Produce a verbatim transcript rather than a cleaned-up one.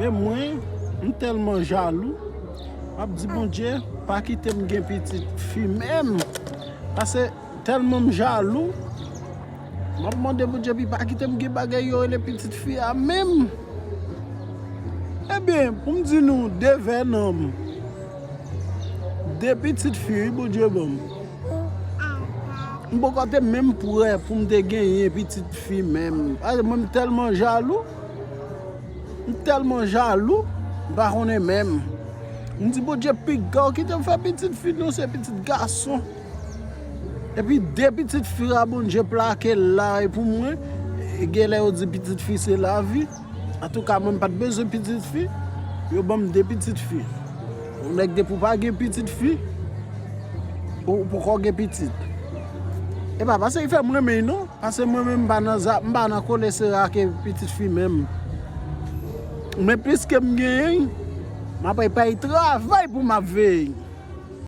Men mwen, m tèlman jalou. M ap di Bondye, pa kite m gen pitit fi menm. Paske tèlman m jalou. M ap mande Bondye, pi pa kite m gen bagay yo rele pitit fi a menm. Ebyen, pou m di nou, de vè nanm, de pitit fi, wi, Bondye ban m. M poko te menm prè pou m te genyen pitit fi menm. Paske mwen, m tèlman jalou. M tèlman jalou, m pa konnen menm. M di, Bondye, piga w kite m fè pitit fi, non, se pitit gason. Epi de pitit fi a Bondye plake la e pou mwen, e genlè yo di pitit fi se lavi. Antouka, mwen, m pa t bezwen pitit fi, yo ban m de pitit fi. Yon nèg depi w pa gen pitit fi, ou poko gen pitit. E pa paske l fè m renmen l, non. Paske mwen menm, m pa nan za, m pa nan kolesera ke pitit fi menm. Men piske m genyen l, m ap pay travay pou m ap veye.